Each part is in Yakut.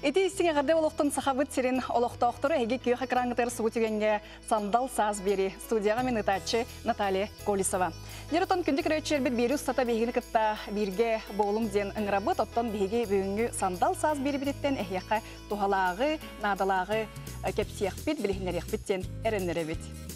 Ити истиҥ эҕэрдэ олохтон Сахабыт сирин олохтоохторо эһиги күөх экраҥҥытыгар субу түгэҥҥэ Сандал саас биэри студияҕа мин ыытааччы Наталья Колесова. Неротон күндү көрөөччүлэрбит биэри устата биһигини кытта бииргэ буолуҥ диэн ыҥырабыт. Оттон биһиги бүгүҥҥү Сандал саас биэрибититтэн эһиэхэ туһалааҕы, наадалааҕы кэпсиэхпит, билиһиннэриэхпит диэн эрэннэрэбит.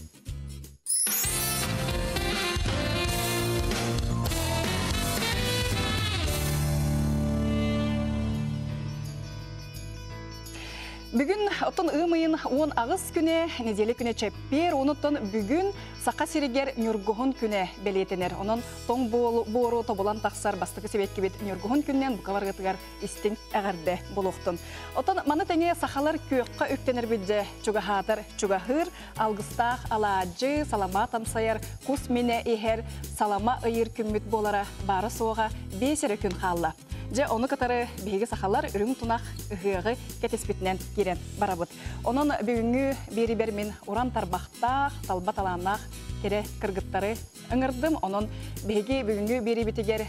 Бүгүн оттон ыам ыйын 18 күнэ, неделя күнэ чэппиэр, онуттан бүгүн Саха сиригэр Ньургуһун күнэ бэлиэтэнэр. Онон тоҥ буору тобулан тахсар бастакы сибэккибит Ньургуһун күнүнэн бука барыгытыгар истиҥ эҕэрдэ буолуохтун. Оттон маны тэҥэ сахалар күөххэ үктэнэрбит дьэ чугаһаатар чугаһыыр, алгыстаах алаадьы, салама тамсайар, кус минэ иһэр, салама ыйыыр күммүт буолара баара-суоҕа 5 эрэ күн хаалла. Дьэ, ону кытары биһиги сахалар үрүҥ тунах ыһыаҕы кэтэспитинэн киирэн барабыт. Онон бүгүҥҥү биэрибэр мин уран тарбахтаах, талба талааннаах кэрэ кыргыттары ыҥырдым. Онон биһиги бүгүҥҥү биэрибитигэр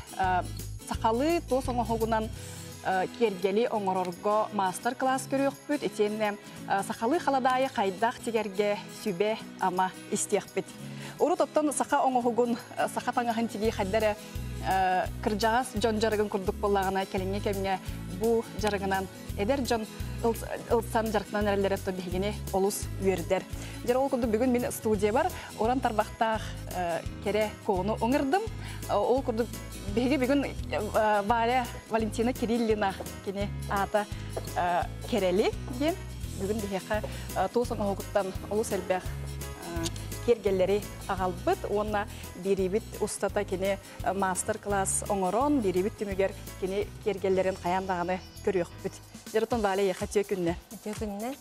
сахалыы туос оҥоһугунан киэргэли оҥорорго маастар-кылаас көрүөхпүт, итиэннэ сахалыы халадаайы хайдах тигэргэ сүбэ-ама истиэхпит. Урут оттон саха оҥоһугун, саха таҥаһын тигии хайда эрэ кырдьаҕас дьон дьарыгын курдук буоллаҕына, кэлиҥҥи кэмҥэ бу дьарыгынан эдэр дьон ылсан дьарыктанан эрэллэрэ биһигини олус үөрдэр. Дьэ ол курдук бүгүн мин студиябар уран тарбахтаах кэрэ куону ыҥырдым. Ол курдук биһиги бүгүн Варя Валентина Кириллина кини аата Кэрэли диэн бүгүн биһиэхэ туос оҥоһугуттан олус элбэх киэргэллэри аҕалбыт уонна биэриибит устата кини маастар-класс оҥорон биэриибит түмүгэр кини киэргэллэрин хайаан даҕаны көрүөхпүт. Дьарытон Валя эйиэхэ үтүө күннэ. Үтүө күннэ.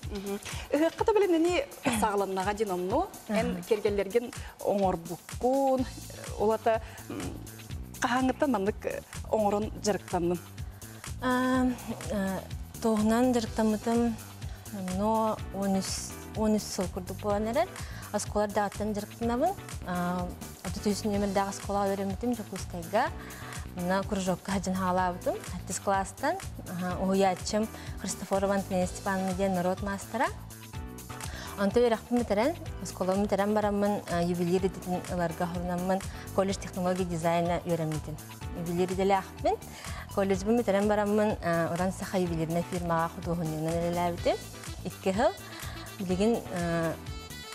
Ыһыахха да билинини саҕаланнаҕа дьин онну эн киэргэллэргин оҥорбуккун, улата хаһааҥҥыттан маннык оҥорон дьарыктанным? Туоһунан дьарыктаммытым но 13 сыл курдук буолан эрэр. Оскуола даҕаттан дьарыктанабын. 33 нүөмэрдээх оскуолаҕа үөрэммитим Дьокуускайга. Мына кружокка сылдьан хаалаабытым. Сэттис класстан уһуйааччым Христофорова Антонина Степановна диэн норуот маастара. Онто үөрэхпин бүтэрэн, оскуолабын бүтэрэн бараммын ювелир идэтин ыларга хорунаммын колледж технологии дизайна үөрэммитим. Ювелир идэлээхпин. Колледжбын бүтэрэн бараммын Уран Саха ювелирнай фирмаҕа худуоһунньугунан үлэлээбитим. Икки сыл. Билигин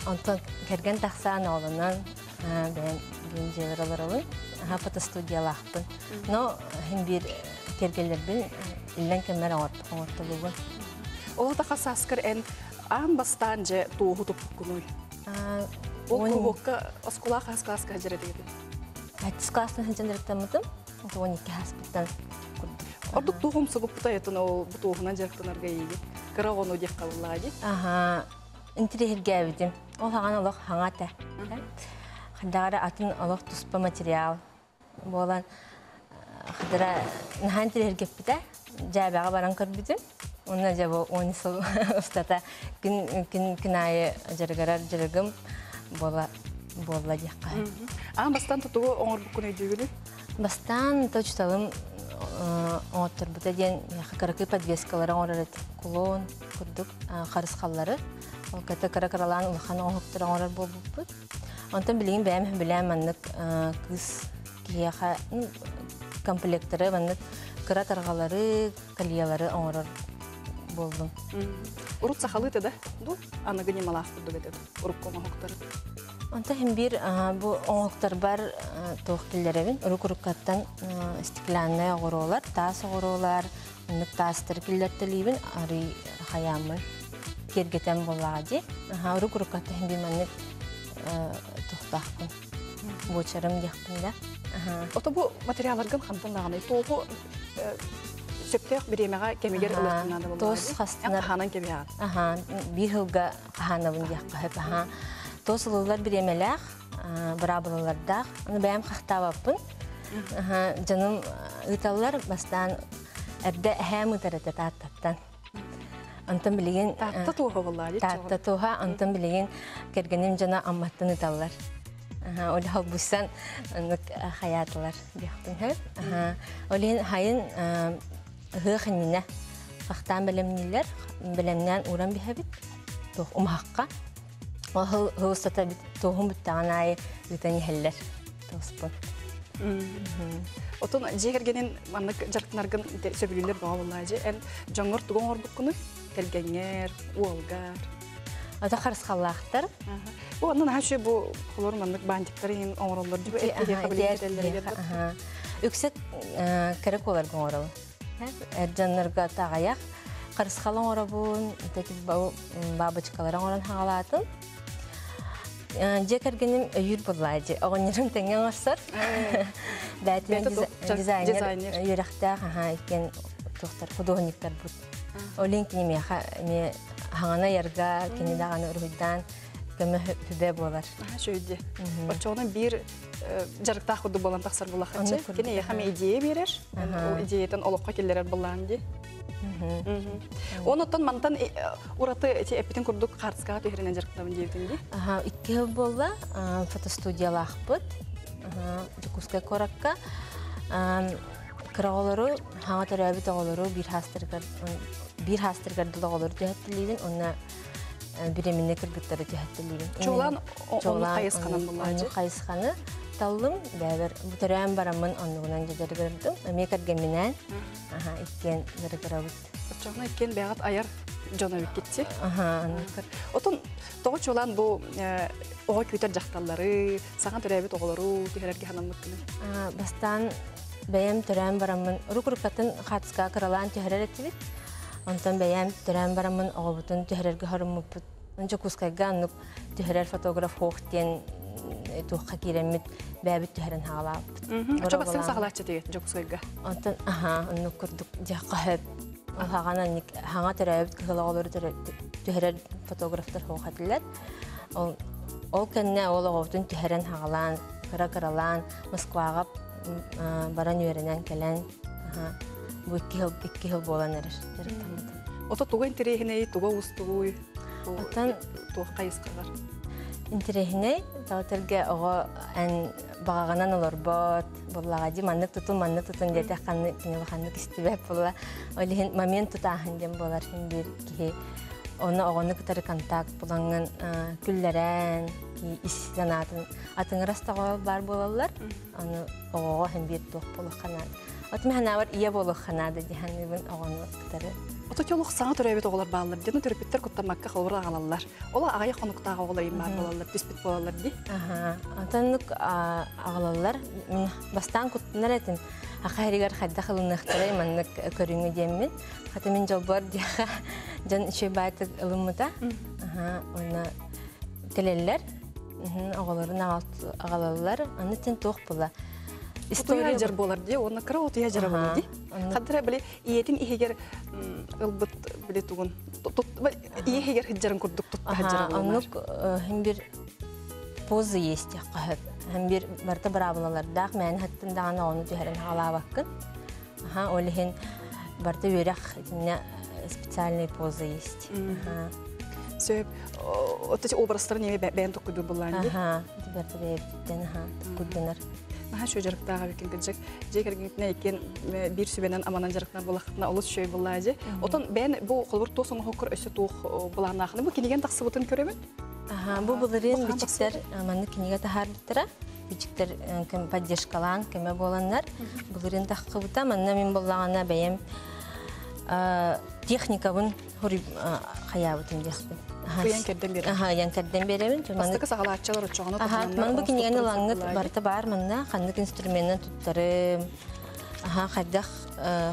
онтон кэргэн тахсан оҕолонон бэйэм бүгүн дьиэбэр олоробун. Аха фотостудиялаахпын. Но иһин биир кэргэллэрбин иллэҥ кэммэр оҥортолуубун. Ол да хасааскар эн аан бастаан дьэ туоһу туппуккунуй? Ол куруһуокка оскуола хас класска сылдьар этигит? Сэттис класстан сылдьан дьарыктаммытым. 12 ааспыттан курдук. Ордук туох умсугуппута этин ол бу туоһунан дьарыктанарга эйиги? Кыра оҕону диэх халыллаҕа дии. Аха, интириэһиргээбитим. Ол хаҥан олох хаҥа этэ. Хайдах эрэ атын олох туспа материал буолан хадара наһаа интириэһиргэппитэ. Дьээбэҕэ баран көрбүтүм. Уонна дьэ бу 10 сыл устата күн күн күн аайы дьарыгырар дьарыгым буола буолла диэххэ. Аан бастаан тутугу оҥорбуккун өйдүүгүнүй? Бастаан точталым оҥотторбута диэн кыракый подвескалары оҥорор этим. Кулон курдук харысхаллары. Ол кытта кыра-кыралаан улахан оҥоһуктары оҥорор буолбуппут. Онтон билигин бэйэм билээн маннык кыыс киһиэхэ комплектары маннык кыра тарҕалары, кольелары оҥорор буоллум. Урут сахалыы да ду аныгы ньымалаах курдук этэ урукку оҥоһуктары. Онто иһин биир бу оҥоһуктарбар туох киллэрэбин. Урук-уруккаттан стекляннай оҕуруолар, таас оҕуруолар, оннук таастары киллэртэлиибин, арый хайааммын киэргэтэн буоллаҕа дии. Урук-уруккаттан иһин биир маннык туохтаахпын, буочарым диэхпин да. Ото бу материалларгын хантан даҕаны туоһу сөптөөх бириэмэҕэ кэмигэр ылыаххын наада буоллаҕа Туос хастынар. Хаһаанан кэбиһэҕин. Аха, биир сылга хаһаанабын диэххэ сөп. Аха. Туос ылыллар бириэмэлээх, быраабылалардаах. Аны бэйэм хахтаабаппын. Аха, дьонум ыыталлар, бастаан эрдэ эһээм ыытар этэ Тааттаттан. Онтон билигин Таатта туоһа буоллаа дии. Таатта туоһа, онтон билигин кэргэним дьоно Амматтан ыыталлар. Ол холбуйсан оннук хайаатылар диэхпин сөп. Ол иһин хайын ыһыах иннинэ. Хахтаан бэлэмнииллэр, бэлэмнээн ууран биһэбит. Туох умаһахха. Ол хыл устата туоһун бүттэҕин аайы ыытан иһэллэр туоспун. Отон дьиэ кэргэнин маннык дьарыктанаргын сөбүлүүллэр бөҕө буоллаа дьи. Эн дьоҥҥор тугу оҥорбуккунуй? Кэргэҥҥэр, уолгар? Ата харысхаллаахтар. Бу онно наһаа үчүгэй бу холор маннык бантиктар иһин оҥороллор дии. Үксэ кэрэ куоларга оҥоробун. Эр дьоннорго таҕайах харысхал оҥоробун, бабочкалары оҥорон хаҕалаатым. Дьиэ кэргэним өйүүр буоллаа дьи. Оҕонньорум тэҥҥэ оҥорсор. Бээтинэн дизайнер үөрэхтээх аха иккиэн туохтар худуоһунньуктарбыт. Олин кини миэхэ эмиэ хаҥана айарга кини даҕаны уруһуйдаан көмө хүбэ буолар. Үчүгэй. Оччоҕуна биир дьарыктаах курдук буолан тахсар булахаччы. Кини эйиэхэ эмиэ идея биэрэр. Ол идеятын олоххо киллэрэр былаан дии. Онуттан мантан ураты эти эппитин курдук хаартыскаҕа түһэринэн дьарыктанабын диэбитин дии. Аха, икки сыл буолла фотостудиялаахпыт. Дьокуускай куоракка. Кыра оҕолору, хаҥа төрөөбүт оҕолору биир хаастарыгар биир хаастарыгар дылы оҕолору түһэттилиибин уонна бириэминнэ кыргыттары түһэттилиибин. Чуолаан оннук хайысханан буллаачы. Оннук хайысханы таллым. Бэйэбэр бу төрөөн бараммын оннугунан дьарыгырдым. Эмиэ кэргэмминээн аха иккиэн дьарыгырабыт. Оччоҕуна иккиэн бэйэҕит айар дьон эбиккитчи. Отон тоҕо чуолаан бу оҕо күүтэр дьахталлары, саҥа төрөөбүт оҕолору түһэрэргэ санаммыккыный? Бастаан бэйэм төрөөн бараммын уруккатын хаатыскаҕа кыралаан түһэрэр этибит. Онтон бэйэм төрөөн бараммын оҕобутун түһэрэргэ хоруммуппут. Дьокуускайга оннук түһэрэр фотограф хуох диэн туохха киирэммит бэйэбит түһэрэн хаалаабыт. Очо бастыҥ саҕалааччы тиги Дьокуускайга. Онтон аха оннук курдук дьэ хөп хаҕан хаҥа төрөөбүт кыһыл оҕолору түһэрэр фотографтар хуох этилэр. Ол ол кэннэ ол оҕобутун түһэрэн хаҕалаан кыра-кыралаан Москваҕа баран үөрэнэн кэлэн бу икки сыл буолан эрэр дьарыктаммытым. Ото туга интэриэһинэй, туга уустугуй? Оттон туох хайысхалар? Интэриэһинэй, таҕытырга оҕо эн баҕаҕынан олорбот, буоллаҕа дии маннык тутун, маннык тутун диэтэх ханнык кини улаханнык истибэт буолла. Ол иһин момент тутааһын диэн буолар иһин биир киһи оны оҕону кытары контакт булаҥҥын күллэрэн, ис санаатын атыҥырас тоҕо баар буолаллар. Аны оҕоҕо иһин биир туох буолуохха наада. От мин ийэ буолуохха наада дии саныыбын оҕону кытары. Ото олох саҥа төрөөбүт оҕолор бааллар диэн төрөппүттэр куттаммакка холобур аҕалаллар. Ол аҕыйах хонуктаах оҕолор баар буолаллар, түспүт буолаллар дии. Аха. Онтоннук аҕалаллар. Мин бастаан куттанар этим. Аха хэригэр хайдах ылыныахтарай маннык көрүҥү диэммин. Хата мин дьолбор диэхэ дьон үчүгэй баайтык ылыммыта. Аха. Уонна кэлэллэр. Оҕолорун аҕалаллар. Аны син туох була. История дьар буолар дии, уонна кыра утуйа дьара буолар дии. Хаддара били ийэтин иһигэр ылбыт били тугун ийэ иһигэр хыджарын курдук тутта хыджара буолар. Оннук хим бир поза есть хөп. Хим бир барыта быраабылалардаах мээн хаттын даҕаны ону түһэрин хаалаабаккын. Аха, ол иһин барыта үөрэх итиннэ специальный поза есть. Сөп. От эти образтарын эми бэйэн токкуйдуур буллаан дии. Аха, барыта бэйэбититтэн аха токкуйданар. Наһаа үчүгэй дьарыктаах эбиккин кырдьык. Дьиэ кэргэҥҥитинэн иккиэн биир сүбэнэн аманан дьарыктанар буоллаххытына олус үчүгэй буоллаа дьи. Отон бэйэн бу холобур туос оҥоһуккар өссө туох былааннаахыны бу кинигэн тахсыбытын көрөбүн. Аха, бу былырыын бичиктэр маннык кинигэ таһаарбыттара. Бичиктэр поддержкалаан көмө буоланнар былырыын таххыбыта. Манна мин буоллаҕына бэйэм техникабын хайаабытым диэхпин. Ыйан кэрдэн биэрэбин. Аха, ыйан кэрдэн биэрэбин. Бастакы саҕалааччылар оччоҕуна туһананнар. Ман бу кинигэни ылаҥҥыт барыта баар манна ханнык инструменынан туттарым, аха хайдах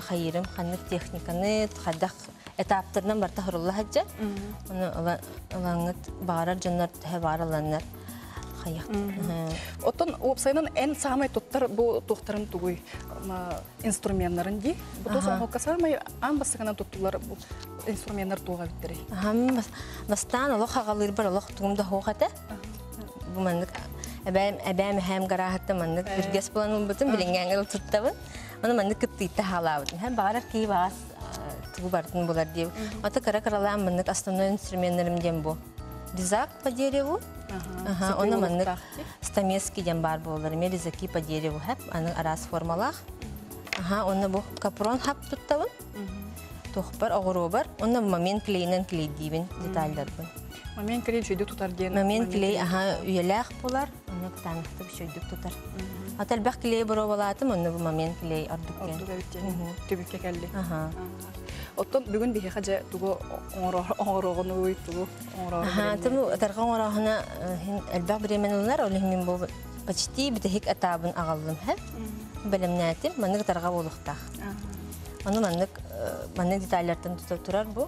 хайыырым, ханнык техниканы, хайдах этаптарынан барыта хорулла сылдьар. Ону ылаҥҥыт баҕарар дьоннор төһө баар ыланнар хайах. Оттон уопсайынан эн саамай туттар бу туохтарын тугуй инструменнарын дии. Бу туос оҥоһукка саамай аан бастакынан туттулар бу инструменнар туох эбиттэрий? Бастаан олох аҕалыырбар олох тугум да суох этэ. Бу маннык эбээм эбээм эһээм гарааһыттан маннык бүргэс булан ылбытым, билиҥҥээҥҥэ ыл туттабын. Ону маннык кыттыйтта хаалаабытым. Һэ баҕарар киһи баҕас тугу барытын булар диэбит. Ото кыра-кыралаан маннык основной инструменнарым диэн бу. Резак по дереву. Ага, оны маннык стамески диэн баар буолар. Эмиэ резаки по дереву хэп, аны араас формалаах. Аха, онно бу капрон хап туттабын. Туохпар оҕуруобар, онно момент клейинэн клейдиибин детальдарбын. Момент клей үчүгэйдик тутар диэн. Момент клей аха үйэлээх булар, онно кытаанахтык үчүгэйдик тутар. Ата элбэх клей боруобалаатым, онно бу момент клей ордук диэн. Ордук эбит диэн түбүккэ кэлли. Аха. Оттон бүгүн биһиэхэ дьэ тугу оҥороҕунуй, тугу оҥороору Аха, туму ытарҕа оҥорооһуна элбэх бириэмэни ылынар, ол иһин мин бу почти бүтэһик этабын аҕаллым, һэ. Бэлэмнээтим, маннык ытарҕа буолуохтаах. Ону маннык маннык детальлартан тута турар бу.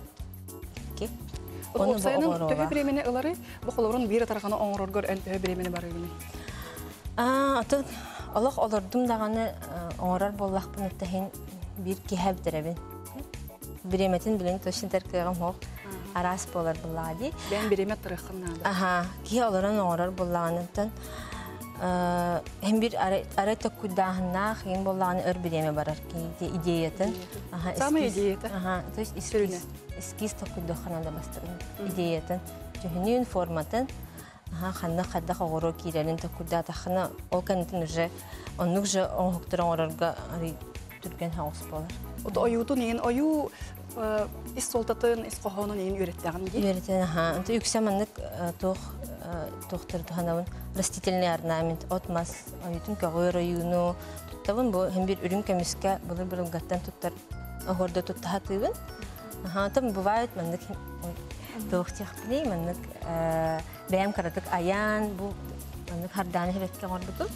Ону уопсайынан төһө бириэмэни ылары, бу холобурун биир ытарҕаны оҥороргор эн төһө бириэмэни барыгыный? Аа, отон олох олордум даҕаны оҥорор буоллахпын иһин биир киһи бүтэрэбин. Бириэмэтин билин точно кыаҕым суох. Араас буолар буллаҕа дии. Бэйэн бириэмэ аттарыаххын наада. Аха, киһи олорон оҥорор буллаҕыныттан Һин бир арай төккүйдааһыннаах иҥ буоллаҕына өр бириэмэ барар идеятын. Самый идеята. Аха, то есть эскиз, эскиз токкуйдуохха наада бастакы идеятын, дьүһүнүн, форматын, аха, ханна хайдах оҕуруо киирэрин токкуйдаатаххына, ол кэнниттэн уже оннук же оҥоһуктары оҥорорго түргэн соҕус буолар. Ото ойуутун иин ойуу ис суолтатын, ис хоһоонун иин үөрэттэҕин дии. Үөрэтэн, аха. Онто үксэ маннык туох туохтары туһанабын растительный орнамент, от-мас ойуутун көҕүөр ойууну туттабын. Бу һин бир үрүҥ көмүскэ былыр-былыргаттан туттар оһуорда тутта сатыыбын. Аха, там бывает маннык туох диэхпиний, маннык бэйэм кыратык айаан, бу маннык хардааны хэбэккэ оҥорбутум.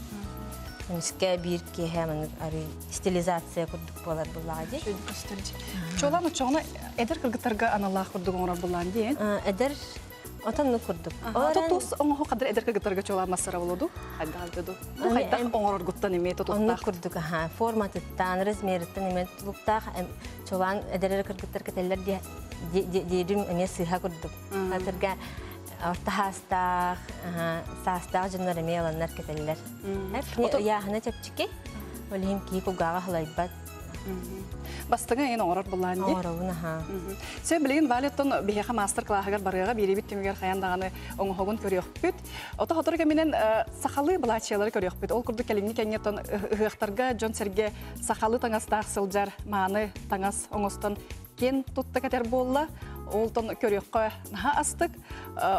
Эмискэ биир киэһэ маннык арый стилизация курдук буолар буллаҕа дии. Чуолаан оччоҕуна эдэр кыргыттарга аналлаах курдук оҥорор буллаан диэн. Эдэр отонну курдук. Ото тус оҥоһу хадыр эдэр кыргыттарга чуолаан массара болоду. Хайдах ду. Бу хайдах оҥороргуттан эмиэ тутуктаах. Оннук курдук аха форматыттан, размерыттан эмиэ тутулуктаах чуолаан эдэр кыргыттар кэтэллэр диирим эмиэ сыыһа курдук. Хатырга орто саастаах, саастаах дьоннор эмиэ ыланнар кэтэллэр. Ыйааһына чэпчэки, ол иһин кии кулгааҕа халайбат. Бастыҥа эн оҥорор буллаан дии. Оҥоробун аха. Сен билигин Валеттон биһиэхэ маастар-кылааһыгар барыаҕа биэрибит түмүгэр хайан даҕаны оҥоһугун көрүөхпүт. Ото сотору кэминэн сахалыы былаачыйалары көрүөхпүт. Ол курдук кэлиҥҥи кэмҥэ ыһыахтарга дьон-сэргэ сахалыы таҥастаах сылдьар мааны таҥас оҥостон киэн тутта кэтэр буолла. Олтон көрүөххэ наһаа астык.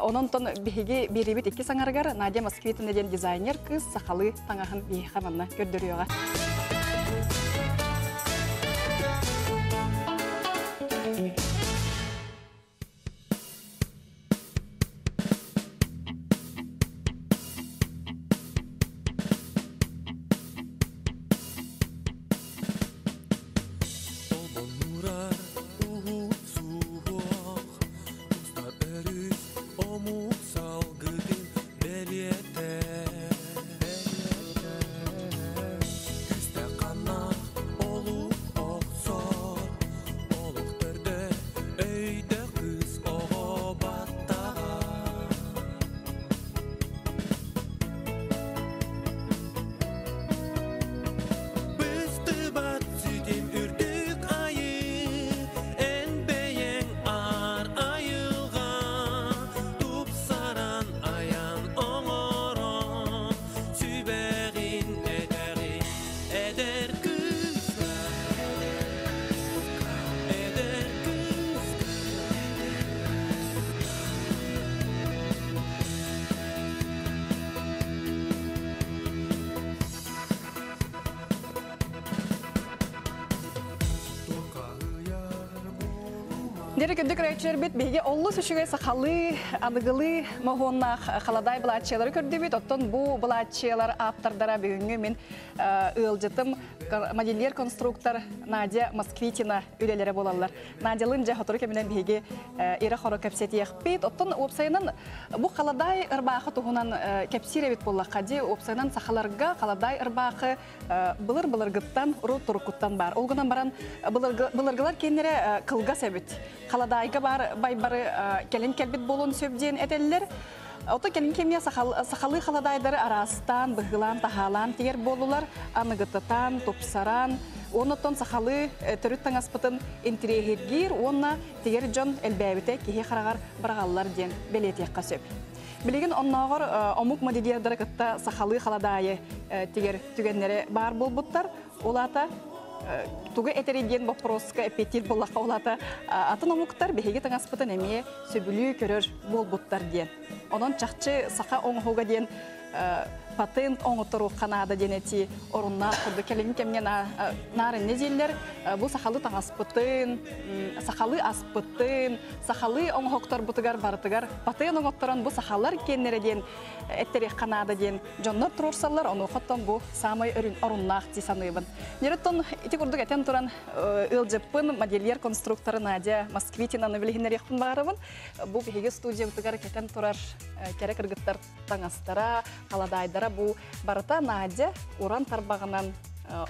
Онон биһиги биэрибит икки саҥарыгар Надя Москвитина диэн дизайнер кыыс сахалыы таҥаһын биһиэхэ манна көрдөрүөҕэ. Толбоннурар уһун суһуох, устар өрүс омук салгытын бэлиэтэ. Күүстээх ханнаах олук охсор, олох төрдө өйдөөх кыыс оҕо баттаҕа. Быстыбат ситим үрдүк айыы, эн бэйэҥ аар айылҕа, тупсаран айан оҥорон, сүбэҕин этэҕин эдэр кыыска, эдэр кыыска. Дири күндү көрөөччүлэрбит биһиги олус үчүгэй сахалыы, аныгылыы моһуоннаах халадаай былааччыялары көрдүбүт. Оттон бу былааччыялар ааптардара бүгүҥҥү мин ыалдьытым модельер-конструктор Надя Москвитина үлэлэрэ буолаллар. Надялыын дьэ сотору кэминэн биһиги ирэ-хоро кэпсэтиэхпит. Оттон уопсайынан бу халадаай ырбаахы туһунан кэпсиир эбит буоллахха дии, уопсайынан сахаларга халадаай ырбаахы былыр-былыргыттан, урут туруккуттан баар. Ол гынан баран былыргылар киэннэрэ кылгас эбит. Халадаайга баар байбары кэлин кэлбит буолуон сөп диэн этэллэр. Ото кэлин кэмҥэ сахалыы халадаайдары араастаан, быһыылаан, таһаалаан тигэр буоллулар, аныгытытан, тупсаран, уонна сахалыы төрүт таҥаспытын интириэһиргиир уонна тигэр дьон элбээбитэ киһи хараҕар быраҕаллар диэн бэлиэтиэххэ сөп. Билигин оннооҕор омук модельердары кытта сахалыы халадаайы тигэр түгэннэрэ баар буолбуттар. Ол аата Тугу этэрий диэн боппуруоска эппиэттиир буоллахха улаата атын омуктар биһиги таҥаспытын эмиэ сөбүлүү көрөр буолбуттар диэн. Онон чахчы саха оҥоһуга диэн патент оҥотторуохха наада диэн этии оруннаах курдук кэлиҥҥи кэмҥэ наар иннэ дииллэр. Бу сахалыы таҥаспытын, сахалыы аспытын, сахалыы оҥоһукторбутугар барытыгар патент оҥотторон бу сахалар киэннэрэ диэн эттэриэххэ наада диэн дьоннор туруорсаллар, онуохаттан бу саамай оруннаах дии саныыбын. Нереттон ити курдук этэн туран ыалдьыппын модельер-конструктор Надя Москвитинаны билиһиннэриэхпин баҕарабын. Бу биһиги студиябытыгар кэтэн турар кэрэ кыргыттар таҥастара, халадаайдара бу барыта Надя уран тарбаҕынан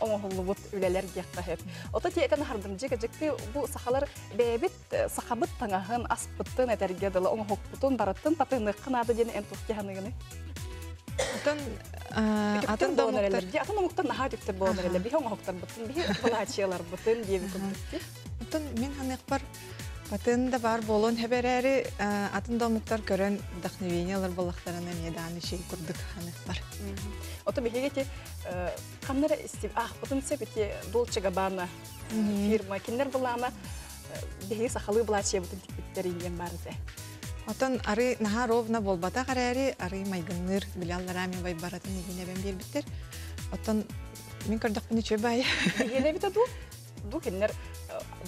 оҥоһуллубут үлэлэр диэххэ сөп. Ото тиэтэн хардымдьы кэдьикти бу сахалар бэйэбит сахабыт таҥаһын, аспыттын этэргэ дылы оҥоһукпутун барыттын татыыныахха наада диэн эн туох дьаһаныгыный? Атын атын да омуктар атын омуктар наһаа түктэр буолан эрэллэр. Биһи оҥоһуктарбытын, биһи былаачыяларбытын диэбит курдук. Оттон мин ханыахпар атын да баар буолуон хэбэрээри атын да омуктар көрөн вдохновение ылар буоллахтарына эмиэ даҕаны үчүгэй курдук ханыахпар. Ото биһиги ити ханна эрэ аахпытын сөп ити Dolce Gabbana фирма кинилэр былаана биһиги сахалыы былаачыйабытын тикпиттэр диэн баар этэ. Отон ары наһаа ровно буолбатах эрээри арый майгынныыр били аллараа мен байбаратын игин эбэн биэрбиттэр. Оттон мин көрдөхпүнэ үчүгэй баайы. Биһиэнэ эбитэ дуу? Дуу кинилэр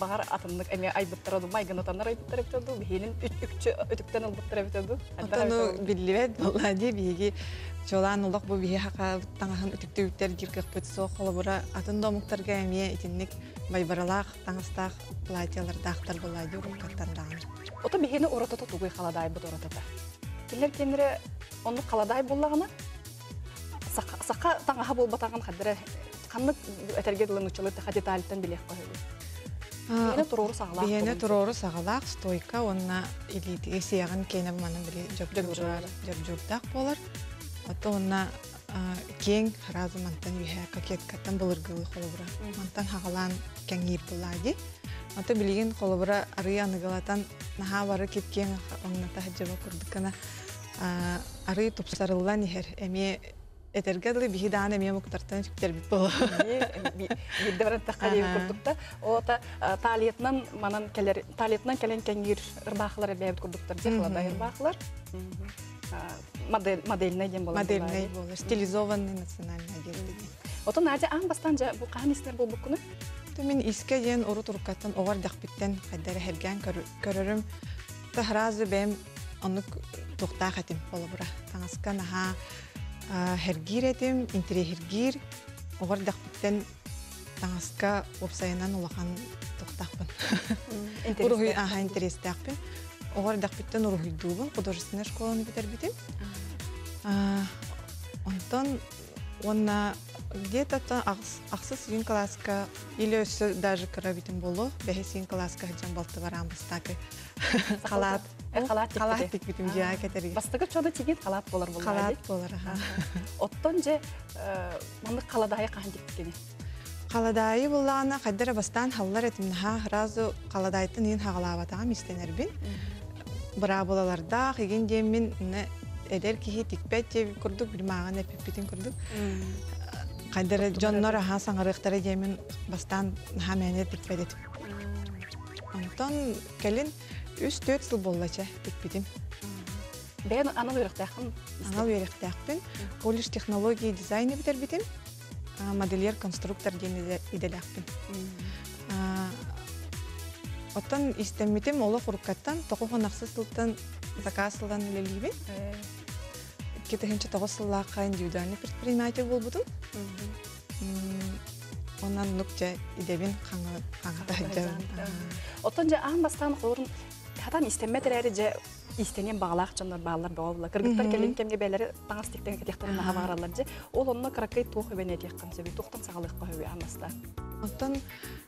баҕар атыннык эмиэ айбыттара дуу, майгынатаннар айбыттар эбитэ дуу, биһиэнин үкчү өтүктэн ылбыттар эбитэ дуу? Оттон биллибэт буолла дии биһиги чуолаан олох бу биһи хака таҥаһын үтүктүбүттэр диир кыахпыт суох холобура атын да омуктарга эмиэ итинник байбаралаах таҥастаах платьялардаахтар буолла дии уруккаттан даҕаны. Ото биһиэни уратата тугуй халадаайбыт уратата? Кинилэр кинилэрэ оннук халадаай буоллаҕына саха таҥаһа буолбатаҕын хаддара ханнык этэргэ дылы нууччалыы таха детальтан билиэххэ үһү. Биһиэнэ туруору саҕалаах. Биһиэнэ туруору саҕалаах стойка уонна илиитигэ сиэҕин киэнэ манан били дьобдьурдаах дьобдьурдаах буолар. Ото уонна киэҥ сразу мантан үөһэ кокеткаттан былыргылыы холобура мантан хаҕалаан кэҥиир буоллаа дии. Ото билигин холобура арыы аныгылатан наһаа бары кип-киэҥ онно таһырдьаба курдук гына арыы тупсарыллан иһэр эмиэ этэргэ дылы биһи даҕаны эмиэ омуктартан үтүктэрбит буолуо. Биирдэ баран тахха диэбит курдук да. Ота талиятынан манан кэлэр талиятынан кэлэн кэҥиир ырбаахылар эбээбит курдуктар дии халадай ырбаахылар. Модель модельнай диэн буолар. Модельнай буолар, стилизованный национальный одежда диэн. Отон Надя аан бастаан дьэ бу хаһан истэр буолбуккуну? Мин искэ диэн урут уруккаттан оҕо эрдэхпиттэн хайда эрэ сэргээн көрөрүм. Сразу бэйэм оннук туохтаах этим холобура. Таҥаска наһаа сэргиир этим, интэриэһиргиир. Оҕо эрдэхпиттэн таҥаска уопсайынан улахан туохтаахпын. Уруһуй аха интэриэстээхпин. Оҕо эрдэхпиттэн уруһуйдуубун, художественнай школаны бүтэрбитим. Онтон уонна где-то ахсыс сүүн кылааска или өссө даже кыра эбитим буолуо, бэһис сүүн кылааска сылдьан балтыбар аан бастакы халаат халаат тикпитим дьиэҕэ кэтэргэ. Бастакы чоду тигит халаат буолар буолла. Халаат буолар, аха. Оттон дьэ маннык халадаайы хаһан тикпиккиний? Халадаайы буллаҕына хайда эрэ бастаан халлар этим наһаа сразу халадаайтан иин хаҕалаабатаҕым истэнэрбин. Быраабылалардаах игин диэммин эдэр киһи тикпэт диэбит курдук билмааҕын эппиппитин курдук хайда эрэ дьоннор аһаа саҥарыахтара диэммин бастаан наһаа мээнэ тикпэт этим. Онтон кэлин 3-4 сыл буолла чэ тикпитим. Бэйэн анал үөрэхтээххин? Анал үөрэхтээхпин. Колледж технологии дизайна бүтэрбитим. Модельер-конструктор диэн идэлээхпин. Оттон истэммитим олох уруккаттан 96 сылтан заказ ылан үлэлиибин. 2009 сыллаахха индивидуальный предприниматель буолбутум. Онон нук дьэ идэбин хаҥата сылдьабын. Оттон дьэ аан бастаан холорун хатан истэммэт эрээри дьэ иистэниэн баҕалаах дьоннор бааллар бөҕө буолла. Кыргыттар кэлин кэмҥэ бэйэлэри таҥас тиктэн кэтиэхтэрин наһаа баҕараллар дьэ. Ол онно кыракый туох үбэни этиэххин сөбүй? Туохтан саҕалыахха сөбүй аан бастаан? Оттон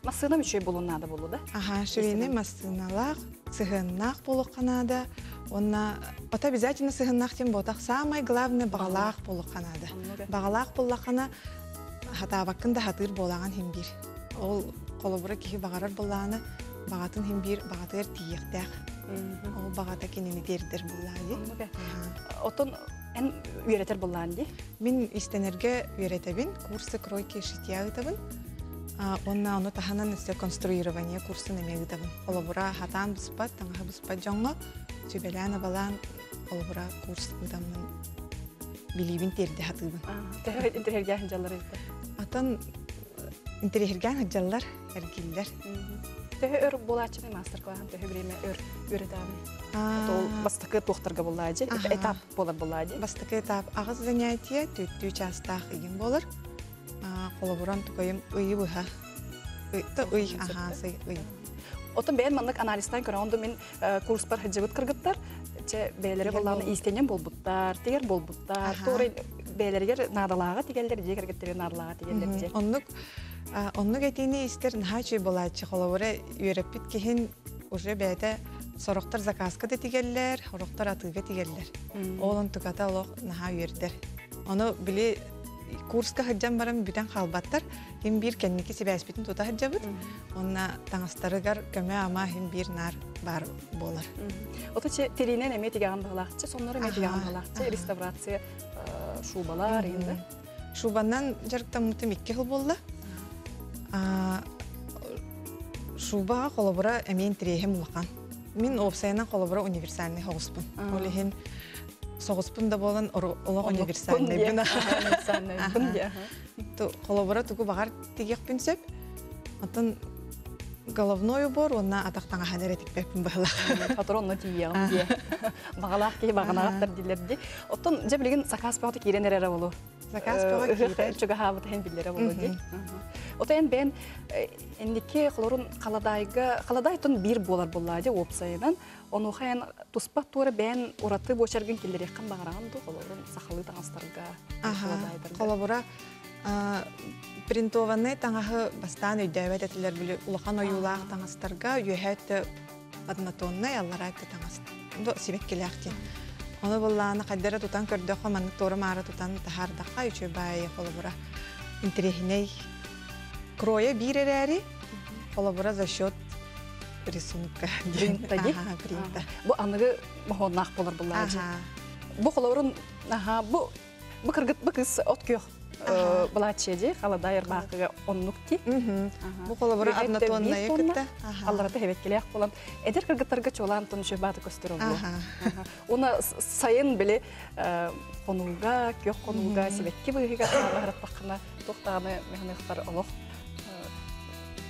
массыынам үчүгэй буолуон наада буолуо да? Аха, швейный массыыналаах, сыһыаннаах буолуохха наада. Уонна это обязательно сыһыаннаах диэн буотах самое главное баҕалаах буолуохха наада. Баҕалаах буоллаххына хатаабаккын да хатыыр буолаҕын иһин биир. Ол холобура киһи баҕарар буоллаҕына баҕатын иһин биир баҕатыгар тиийиэхтээх. Ол баҕата кинини тиэрдэр буоллаҕа дии. Оттон эн үөрэтэр буоллаҕын дии? Мин истэнэргэ үөрэтэбин, курсы кройки шитья ыытабын. Онна ону таһынан өссө конструирование курсын эмиэ ыытабын. Холобура, хатаан быспат, таҥаһы быспат дьоҥҥо сүбэлээн-абалаан холобура курс ыытаммын билиибин тиэрдэ сатыыбын. Төһө интэриэһиргээн сылдьаллар эбиттэр? Атын интэриэһиргээн сылдьаллар, эргиллэр. Төһө өр буолааччыный мастер-классын төһө время өр үөрэтээҕиний? Ол бастакы туохтарга буоллаадьы, этап буолар буоллаадьы. Бастакы этап аҕыс занятие, түөртүү чаастаах ыйым буолар. Холобуран тукайым ыйы быһа. Ый, аха, ый. Отон бэйэн маннык анализтан көрөҕүн ду мин курспар сылдьыбыт кыргыттар чэ бэйэлэри боллааны иистэнньэн буолбуттар, тигэр буолбуттар, туора бэйэлэригэр наадалааҕа тигэллэр, дьиэ кэргэттэригэр наадалааҕа тигэллэр дьэ. Оннук оннук этиини истэр наһаа үчүгэй буолааччы. Холобура, үөрэппит киһин уже бэйэтэ сорохтор заказка да тигэллэр, сорохтор атыыга тигэллэр. Ол онтуката олох наһаа үөрдэр. Ону били курска сылдьан баран бүтэн хаалбаттар. Хим биир кэнники сибээспитин тута сылдьабыт. Уонна таҥастарыгар көмө-ама хим биир наар баар буолар. Ото че тириинэн эмиэ тигэҕин баҕалаахчы, соннору эмиэ тигэҕин баҕалаахчы, реставрация шубалар инде. Шубанан дьарыктаммытым икки сыл буолла. Шубаҕа холобура эмиэ интириэһим улахан. Мин уопсайынан холобура универсальный соҕуспун. Ол иһин соҕуспун да буолан олох универсальныйбын. Холобура тугу баҕар тигиэхпин сөп. Оттон головной убор уонна атах таҥаһан эрэ тикпэппин быһылаах. Сотору онно тиийиэҕим диэ. Баҕалаах киһи баҕанаҕаттар дииллэр дии. Оттон дьэ билигин сакаас бөҕөтө киирэн эрэрэ болу. Заказ бөҕө киирэр. Чугаһаабыт иһин биллэрэ болу дии. Ото эн бэйэн инники холорун халадаайга халадаайтон биир буолар буоллаа дии уопсайынан. Онуоха эн туспа туора бэйэн ураты буочаргын киллэриэххин баҕараҕын дуу холорун сахалыы таҥастарга, халадаайдарга? Холобура, принтованный таҥаһы бастаан өйдөөбөт этилэр били улахан ойуулаах таҥастарга үөһээ өттө однотоннай, аллараа өттө таҥас сибэккилээх диэн. Ону быллааны хайдара тутан көрдөххө маннык туора-маара тутан таһаардахха үчүгэй баайы холобура интэриэһинэй кроя биир эрээри холобура за счет рисунка принта ди принта бу аныгы моһуоннаах буолар буллаачы бу холобурун аха бу бу кыргыт бу кыз от күөх былааччы ди халадай ырбаахыга оннук ти бу холобура однотонная кытта алларата хебеккилээх болан эдэр кыргыттарга чуолаан тон үчүгэй бааты көстөр олу уна сайын били хонууга күөх хонууга сибэкки быыһыгар хаалаһыраттаххына туохтааны механыахтар олох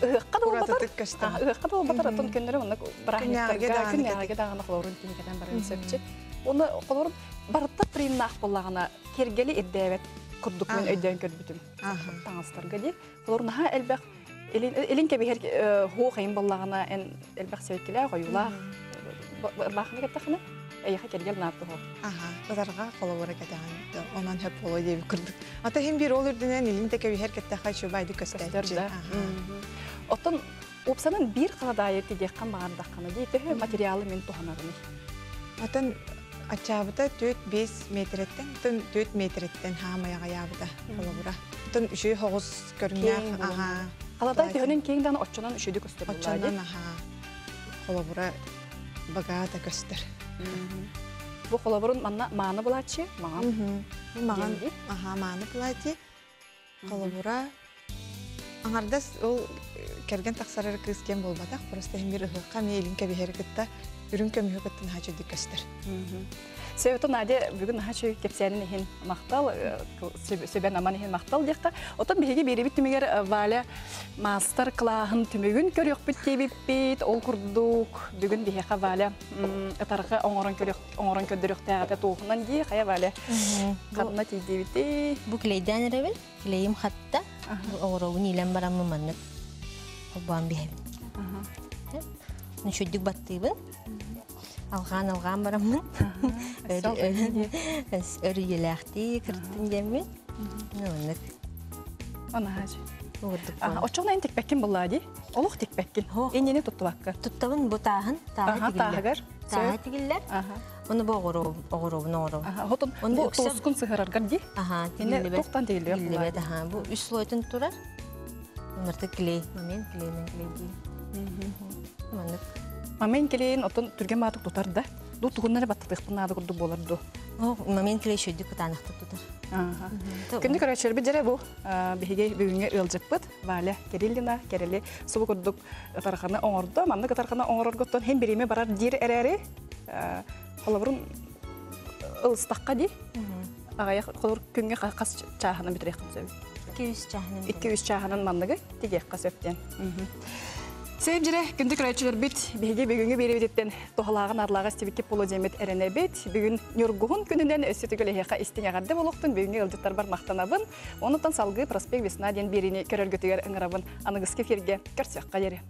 ыһыахха да буолбатар ыһыахха да буолбатар оттон күннэрэ оннук бырааһынньыктарга күннээҕигэ даҕаны холорун киһи баран сөпчү уонна холорун барыта приимнаах буоллаҕына кэргэли ирдээбэт курдук мин өйдөөн көрбүтүм таҥастарга дии холор наһаа элбэх илин кэбиһэр хуох айын буоллаҕына эн элбэх сибэккилээх ойуулаах ырбаахыны кэттэххинэ эйиэхэ кэргэл наат туһу Аха, ытарҕа холобура кэтэҕин онон хөп боло диэбит курдук. Ата иһин биир ол үрдүнэн илин да кэбиһэр кэттэххэ үчүгэй көстөөччү. Да. Оттон упсанан биир халадаайы тигиэххин баҕардаххына дии төһө материалы мин туһанарыный? Атын аччаабыта 4-5 метреттен, тын 4 метреттен хаамайаҕайаабыта холобура. Тын үчүгэй хоҕус көрүҥнээх аха. Халадаай төһөнөн киэҥ даҕаны оччонон үчүгэй көстөр. Оччонон аха. Холобура богато көстөр. Бу холобурун манна мааны былааччы, маҥан. Бу маҥан, аха, мааны платье. Холобура, аҥардас ол кэргэн тахсарар кыыс киэн буолбатах, просто иһин биир ыһыахха эмиэ илин кэбиһэри кытта үрүҥ көмүһү кытта наһаа үчүгэй көстөр. Сөбөтө Надя бүгүн наһаа үчүгэй кэпсээнин иһин махтал, сүбэн-аман иһин махтал диэххэ. Оттон биһиги биэрибит түмүгэр Валя маастар-кылааһын түмүгүн көрүөхпүт диэбиппит. Ол курдук бүгүн биһиэхэ Валя ытарҕа оҥорон оҥорон көрдөрүөхтээҕитэ туохунан дии хайа Валя ханна тиийдибитий? Бу клейдээн эрэбин, клейим хатта. Оҕоробун иилэн бараммын маннык холбоон биһэбин. Үчүгдүк баттыыбын. Алҕаан-алҕаан бараммын. Өр үйэлээхтии кырттым диэммин. Оннук. Онаһаачы. Оччоҕуна эн тикпэккин буллаа дии? Олох тикпэккин. Иннини туттубакка. Туттабын бу тааһын. Тааһа тааһыгар. Тааһа тигиллэр. Оны бу оҕоробун оҕоробун. Хотун бу тоскун сыһараргар дии? Аха, тигиллибэт. Туохтан тигиллибэт? Тигиллибэт, аха. Бу үс слойтун турар. Мырты клей. Момент клеймен клей дии. Маннык. Момент клейин отон түргэн баатык тутар да? Ду тугуннары баттатыахпын наада курдук буолар ду. О, момент кэлэ үчүгэйдик кытаанахтык тутар. Күндү көрөөччүлэрбит дьэрэ бу биһиги бүгүҥҥү ыалдьыппыт Валя Кириллина Кэрэли субу курдук ытарҕаны оҥордо. Маннык ытарҕаны оҥороргуттан хин бириэмэ барар диир эрээри холобурун ылыстахха дии. Аҕыйах холобур күҥҥэ хас чааһынан бүтүрүөххүн сөбүй? 2-3 чааһынан. 2-3 чааһынан манныгы тигиэххэ сөп диэн. Сөп дьэрэ, күндү көрөөччүлэрбит, биһиги бүгүҥҥү биэриибититтэн туһалааҕын арлааҕа истибикки полу диэммит эрэнэбит. Бүгүн Ньургуһун күнүнэн өссө төгүл эһиэхэ истиҥ эҕэрдэ буолуохтун бүгүҥҥү ыалдьыттарбар махтанабын. Онуттан салгыы Проспект Весна диэн биэриини көрөргүтүгэр ыҥырабын. Аныгыскы эфиргэ көрсүөххэ диэри.